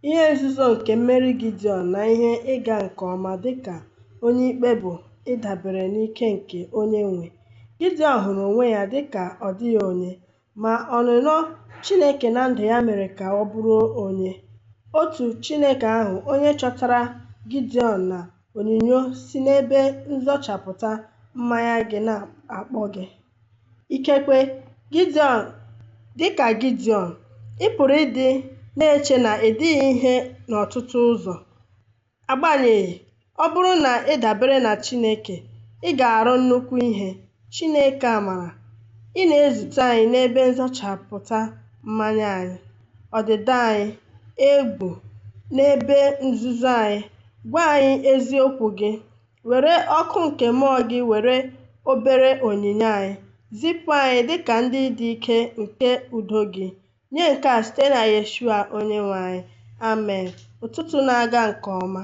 Ihe nzuzo nke mmeri Gidiọn na ihe ịga nke ọma dị ka onyeikpe bụ ịdabere n'ike nke Onye-nwe. Gidiọn hụrụ onwe ya dị ka ọ dịghị onye, ma ọnụnọ Chineke na ndụ ya mere ka ọ bụrụ onye. Otu Chineke ahụ onye chọtara Gidiọn na onyinyo si n'ebe nzọchapụta mmanya gị na-akpọ gị. Ikekwe, Gidiọn, dị ka Gidiọn, ị pụrụ ịdị na-eche na ị dịghị ihe n'ọtụtụ ụzọ. Agbanyeghị, ọ bụrụ na ị dabere na Chineke, ị ga-arụ nnukwu ihe. Chineke amara, ị na-ezute anyị n'ebe nzọchapụta mmanya anyị, ọdịda anyị, egwu, n'ebe nzuzo anyị. Gwa anyị eziokwu gị. Were ọkụ nke mmụọ gị were obere onyinye anyị. Zipụ anyị dịka ndị dị ike nke udo gị. Nye nke a site na Yeshua Onyenwe anyị. Amen. Ụtụtụ na-aga nke ọma.